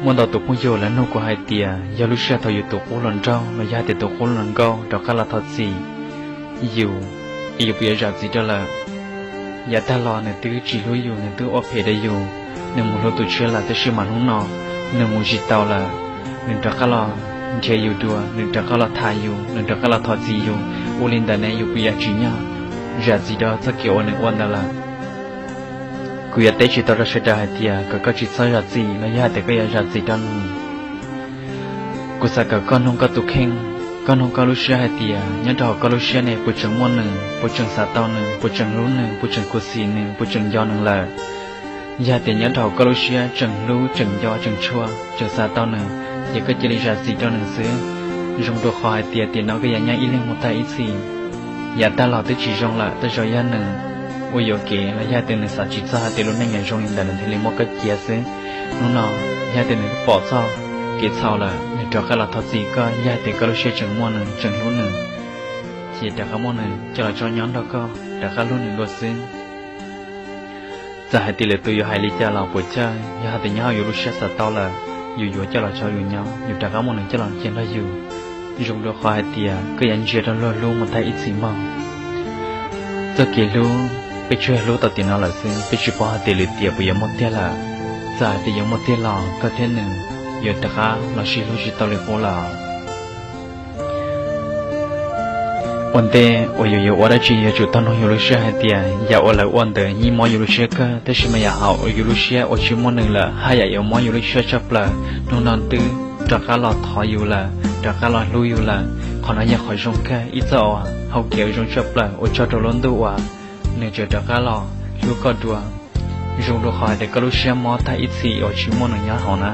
Muaj ntau tus phooj ywg lawv nug kuv hais tias yog lub sij hawm thaum yus tus qub hluas nraug los yog hais tias tus qub hluas nkauj rov qab los thov txim yus, es yus puas yuav zam txim rau lawm. Yav tag los nws twb tsis hlub yus, nws twb ua phem rau yus, nws mus hlub tus tshiab lawm, tab sis mas hnub no nws mus tsis tau lawm, nws rov qab los nrhiav yus dua, nws rov qab los tham yus, nws rov qab los thov txim yus. Ua li ntawd ne yus puas yuav tsim nyog zam txim rau txoj kev uas nws ua ntawd lawm? Kuv yuav teb tsis tau rau sawv daws hais tias kom koj tsis txhob zam txim los yog hais tias koj yuav zam txim rau nws. Kuv xav kom koj nug koj tus kheej, koj nug koj lub siab hais tias nyob rau hauv koj lub siab ne puas tseem muaj nws, puas tseem xav tau nws, puas tseem hlub nws, puas tseem khuv xim nws, puas tseem nco nws lawm. Yog hais tias nyob rau hauv koj lub siab tseem hlub, tseem nco, tseem tshua, tseem xav tau nws, ces koj cia li zam txim rau nws xwb. Zoo dua qhov hais tias tiam no koj yuav nyob ib leeg mus tag ib txhis, yav tag los twb tsis zoo lawm, tej zaum yog nws ua yuam kev los yog hais tias nws xav tsis txog hais tias lub neej yuav zoo li ntawd nws thiaj li muab koj cia xwb. Hnub no yog hais tias nws pom txog kev txhaum lawm, nws rov qab los thov txim koj, yog hais tias koj lub siab tseem muaj nws, tseem hlub nws, ces rov qab muab nws coj los tso nyob nrog koj rov qab hlub nws dua xwb. Txawm hais tias lwm tus yuav hais li cas los puas tsawg, yog hais tias nyob hauv yus lub siab xav tau lawm, yus yuav coj los tso yus nyob, yus rov qab muab nws coj los cia nrog yus. Zoo dua qhov hais tias koj yuav ntsia rau luag hlub mus tag ib txhis mog. Txoj kev hlub peb tsuas hlub tau tiam no lawm xwb, peb tsis paub hais tias lwm tiam puas yuav muaj tiag lawm. Txawm hais tias yuav muaj tiag los koj thiab nws yuav rov qab los sib hlub tsis tau li qub lawm. Ua ntej uas yus yuav ua dab tsi yuav tsum tau nug yus lub siab hais tias yam uas lawv ua ntawd yeej mob yus lub siab kawg, tab sis mas yam hauv yus lub siab uas tsis muaj nws lawm haj yam yuav mob yus lub siab tshaj plaws. Hnub no twb rov qab los thov yus lawm, rov qab los hlub yus lawm, qhov no yog qhov zoo kawg, ib txoj uas hau kev uas zoo tshaj plaws uas tso rau lub ntuj uas nws tseem rov qab los hlub koj dua. Zoo dua qhov hais tias koj lub siab mob tag ib txhis uas tsis muaj nws nyob hauv na.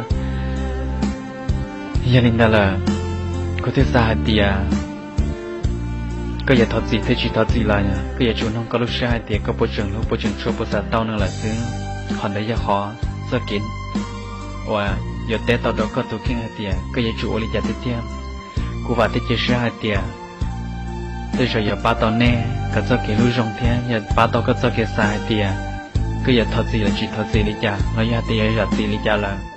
Yog li ntawd lawm, kuv thiaj xav hais tias koj yuav thov txim thiab tsis thov txim los koj yuav tsum nug koj lub siab hais tias koj puas tseem hlub, puas tseem tshua, puas xav tau nws lawm xwb. Qhov ntawd yog qhov txoj kev uas yuav teb tau rau koj tus kheej hais tias koj yuav tsum ua li cas tiag tiag. Kuv vam thiab cia siab hais tias tej zaum yuav pab tau nej kom txoj kev hlub zoo thiab yuav pab tau koj txoj kev xav hais tias koj yuav thov txim los tsis thov txim li cas los yog hais tias yuav zam txim li cas lawm.